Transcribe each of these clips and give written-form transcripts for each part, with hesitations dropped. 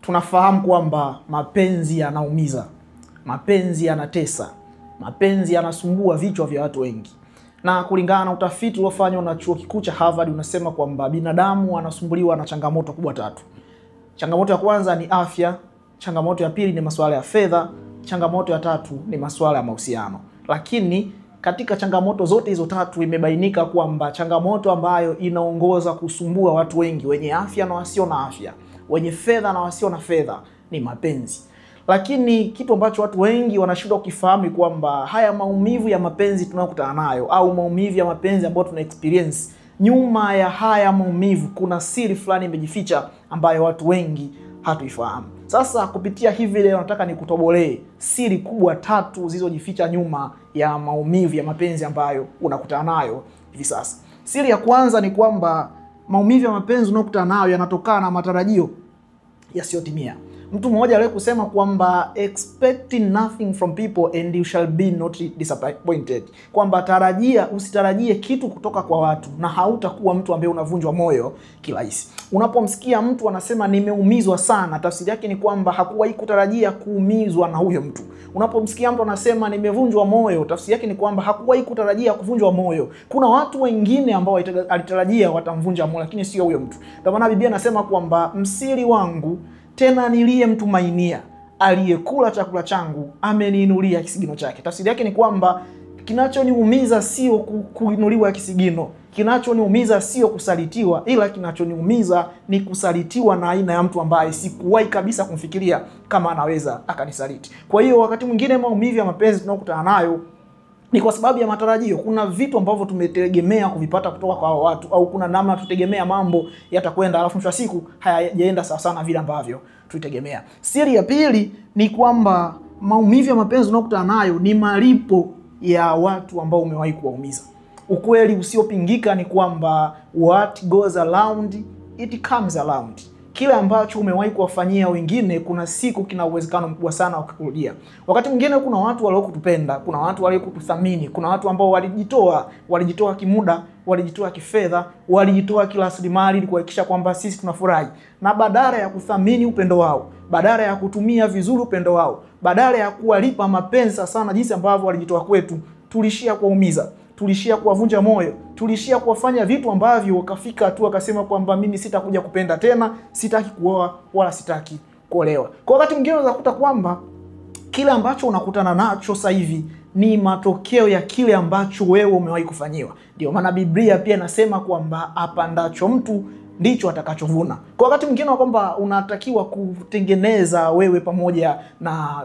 Tunafahamu kwamba mapenzi yanaumiza, mapenzi yanatesa, mapenzi yanasumbua vichwa vya watu wengi. Na kulingana na utafiti uliofanywa na chuo kikuu cha Harvard unasema kwamba binadamu anasumbuliwa na changamoto kubwa tatu. Changamoto ya kwanza ni afya, changamoto ya pili ni masuala ya fedha, changamoto ya tatu ni masuala ya mahusiano. Lakini katika changamoto zote hizo tatu imebainika kwamba changamoto ambayo inaongoza kusumbua watu wengi, wenye afya na wasio na afya, wenye fedha na wasio na fedha, ni mapenzi. Lakini kitu ambacho watu wengi wanashindwa kukifahamu kwamba haya maumivu ya mapenzi tunayokutana nayo au maumivu ya mapenzi ambayo tuna experience, nyuma ya haya maumivu kuna siri fulani imejificha ambayo watu wengi hatuifahamu. Sasa kupitia hivi leo nataka nikutobolee siri kubwa tatu zilizojificha nyuma ya maumivu ya mapenzi ambayo unakutana nayo hivi sasa. Siri ya kwanza ni kwamba maumivu ya mapenzi unayokutana nayo yanatokana na matarajio yasiyotimia. Mtu mmoja aliwahi kusema kwamba expecting nothing from people and you shall be not disappointed. Kwamba tarajia, usitarajie kitu kutoka kwa watu na hautakuwa mtu ambaye unavunjwa moyo kirahisi. Unapomsikia mtu anasema nimeumizwa sana, tafsiri yake ni kwamba hakuwahi kutarajia kuumizwa na huyo mtu. Unapomsikia mtu anasema nimevunjwa moyo, tafsiri yake ni kwamba hakuwahi kutarajia kuvunjwa moyo. Kuna watu wengine ambao alitarajia watamvunja moyo, lakini sio huyo mtu. Ndio maana Biblia inasema kwamba msiri wangu tena niliyemtumainia, aliyekula chakula changu ameniinulia kisigino chake. Tafsiri yake ni kwamba kinachoniumiza sio kuinuliwa kisigino, kinachoniumiza sio kusalitiwa, ila kinachoniumiza ni kusalitiwa na aina ya mtu ambaye sikuwahi kabisa kumfikiria kama anaweza akanisaliti. Kwa hiyo wakati mwingine maumivu ya mapenzi tunayokutana nayo ni kwa sababu ya matarajio. Kuna vitu ambavyo tumetegemea kuvipata kutoka kwa watu, au kuna namna tutegemea mambo yatakwenda, alafu mwisho wa siku hayajaenda sawa sana vile ambavyo tulitegemea. Siri ya pili ni kwamba maumivu ya mapenzi unayokutana nayo ni malipo ya watu ambao umewahi kuwaumiza. Ukweli usiopingika ni kwamba what goes around it comes around. Kile ambacho umewahi kuwafanyia wengine kuna siku kina uwezekano mkubwa sana wa kukurudia. Wakati mwingine kuna watu waliokutupenda, kuna watu waliokuthamini, kuna watu ambao walijitoa, walijitoa kimuda, walijitoa kifedha, walijitoa kirasilimali ili kuhakikisha kwamba sisi tunafurahi. Na badala ya kuthamini upendo wao, badala ya kutumia vizuri upendo wao, badala ya kuwalipa mapenzi sana jinsi ambavyo walijitoa kwetu, tulishia kuwaumiza, tulishia kuwavunja moyo, tulishia kuwafanya vitu ambavyo wakafika tu wakasema kwamba mimi sitakuja kupenda tena, sitaki kuoa wala sitaki kuolewa. Kwa wakati mwingine unaweza kukuta kwamba kile ambacho unakutana nacho sasa hivi ni matokeo ya kile ambacho wewe umewahi kufanyiwa. Ndio maana Biblia pia inasema kwamba apandacho mtu ndicho atakachovuna. Kwa wakati mwingine kwamba unatakiwa kutengeneza wewe pamoja na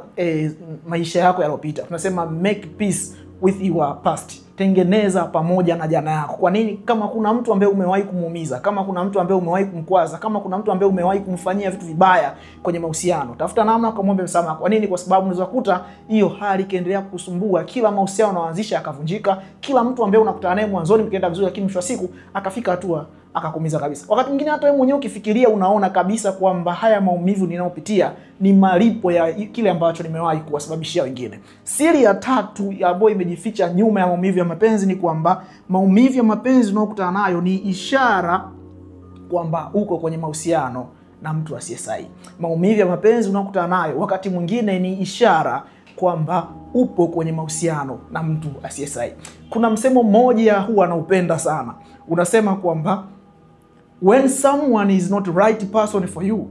maisha yako yaliyopita. Tunasema make peace with your past. Tengeneza pamoja na jana yako. Kwa nini? Kama kuna mtu ambaye umewahi kumuumiza, kama kuna mtu ambaye umewahi kumkwaza, kama kuna mtu ambaye umewahi kumfanyia vitu vibaya kwenye mahusiano, tafuta namna kumwomba msamaha. Kwa nini? Kwa sababu unaweza kukuta hiyo hali ikiendelea kukusumbua, kila mahusiano unaanzisha yakavunjika, kila mtu ambaye unakutana naye mwanzoni mkienda vizuri, lakini mwisho wa siku akafika hatua akakuumiza kabisa. Wakati mwingine hata wewe mwenyewe ukifikiria unaona kabisa kwamba haya maumivu ninayopitia ni malipo ya kile ambacho nimewahi kuwasababishia wengine. Siri ya tatu ambayo imejificha nyuma ya maumivu ya mapenzi ni kwamba maumivu ya mapenzi unayokutana nayo ni ishara kwamba uko kwenye mahusiano na mtu asiye sahihi. Maumivu ya mapenzi unayokutana nayo wakati mwingine ni ishara kwamba upo kwenye mahusiano na mtu asiye sahihi. Kuna msemo mmoja huwa naupenda sana. Unasema kwamba when someone is not the right person for you,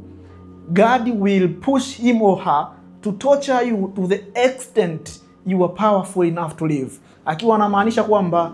God will push him or her to torture you to the extent you are powerful enough to live. Akiwa anamaanisha kwamba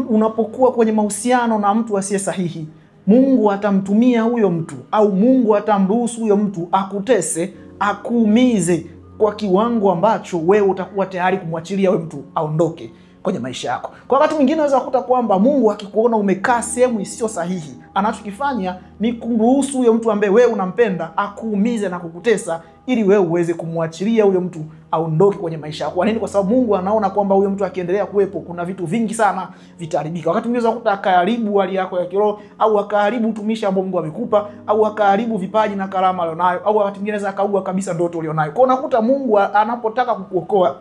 unapokuwa kwenye mahusiano na mtu asiye sahihi, Mungu atamtumia huyo mtu au Mungu atamruhusu huyo mtu akutese, akuumize kwa kiwango ambacho wewe utakuwa tayari kumwachilia huyo mtu aondoke kwenye maisha yako. Kwa wakati mwingine unaweza kukuta kwamba Mungu akikuona umekaa sehemu isiyo sahihi, anachokifanya ni kumruhusu huyo mtu ambaye wewe unampenda akuumize na kukutesa ili wewe uweze kumwachilia huyo mtu aondoke kwenye maisha yako. Kwa nini? Kwa sababu Mungu anaona kwamba huyo mtu akiendelea kuwepo kuna vitu vingi sana vitaharibika. Wakati mwingine unaweza kukuta akaharibu hali yako ya kiroho, au akaharibu utumishi ambao Mungu amekupa, au akaharibu vipaji na karama alionayo, au wakati mwingine anaweza akaua kabisa ndoto ulionayo. Kwa unakuta Mungu anapotaka kukuokoa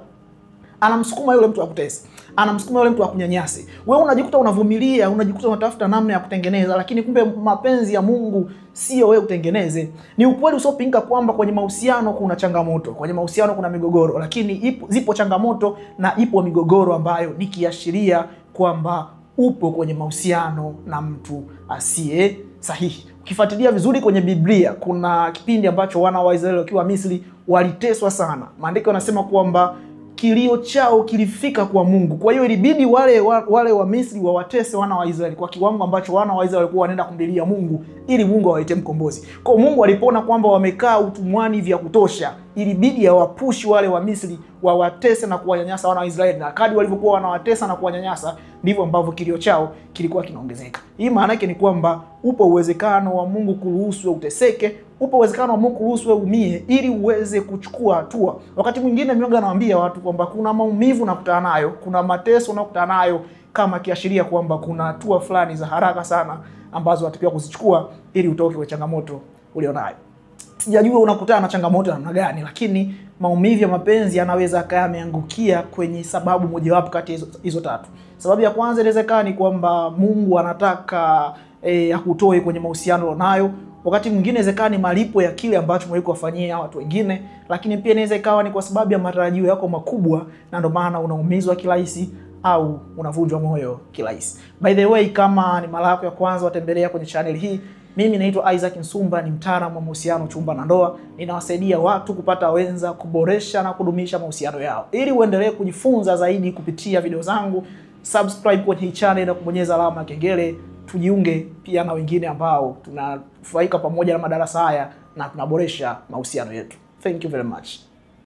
Anamsukuma yule mtu akutese, anamsukuma yule mtu akunyanyase. Wewe unajikuta unavumilia, unajikuta unatafuta namna ya kutengeneza, lakini kumbe mapenzi ya Mungu sio wewe utengeneze. Ni ukweli usiopinga kwamba kwenye mahusiano kuna changamoto, kwenye mahusiano kuna migogoro, lakini zipo changamoto na ipo migogoro ambayo ni kiashiria kwamba upo kwenye mahusiano na mtu asiye sahihi. Ukifuatilia vizuri kwenye Biblia, kuna kipindi ambacho wana wa Israeli wakiwa Misri waliteswa sana. Maandiko yanasema kwamba kilio chao kilifika kwa Mungu. Kwa hiyo ilibidi wale wa Misri wawatese wana wa Israeli kwa kiwango ambacho wana wa Israeli walikuwa wanaenda kumlilia Mungu ili Mungu awaletee mkombozi. Kwa Mungu alipoona kwamba wamekaa utumwani vya kutosha, ilibidi awapushi wale wa Misri wawatese na kuwanyanyasa wana wa Israeli, na kadri walivyokuwa wanawatesa na kuwanyanyasa ndivyo ambavyo kilio chao kilikuwa kinaongezeka. Hii maana yake ni kwamba upo uwezekano wa Mungu kuruhusu uteseke, upo uwezekano wa Mungu kuruhusu umie ili uweze kuchukua hatua. Wakati mwingine mimi nawaambia watu kwamba kuna maumivu unakutana nayo, kuna mateso unakutana nayo kama kiashiria kwamba kuna hatua fulani za haraka sana ambazo unatakiwa kuzichukua ili utoke kwenye changamoto ulionayo. Sijajua unakutana na changamoto namna gani, lakini maumivu ya mapenzi yanaweza kaya yameangukia kwenye sababu mojawapo kati ya hizo tatu. Sababu ya kwanza inaweza ni kwamba Mungu anataka akutoe kwenye mahusiano ulionayo. Wakati mwingine inaweza ni malipo ya kile ambacho umewahi kuwafanyia watu wengine, lakini pia inaweza ikawa ni kwa sababu ya matarajio yako makubwa, na ndio maana unaumizwa kirahisi au unavunjwa moyo kirahisi. By the way, kama ni mara yako ya kwanza watembelea kwenye channel hii, mimi naitwa Isaac Nsumba, ni mtaalamu wa mahusiano, chumba na ndoa. Ninawasaidia watu kupata wenza, kuboresha na kudumisha mahusiano yao. Ili uendelee kujifunza zaidi kupitia video zangu, subscribe kwenye hii channel na kubonyeza alama ya kengele. Tujiunge pia na wengine ambao tunafurahika pamoja na madarasa haya na tunaboresha mahusiano yetu. Thank you very much.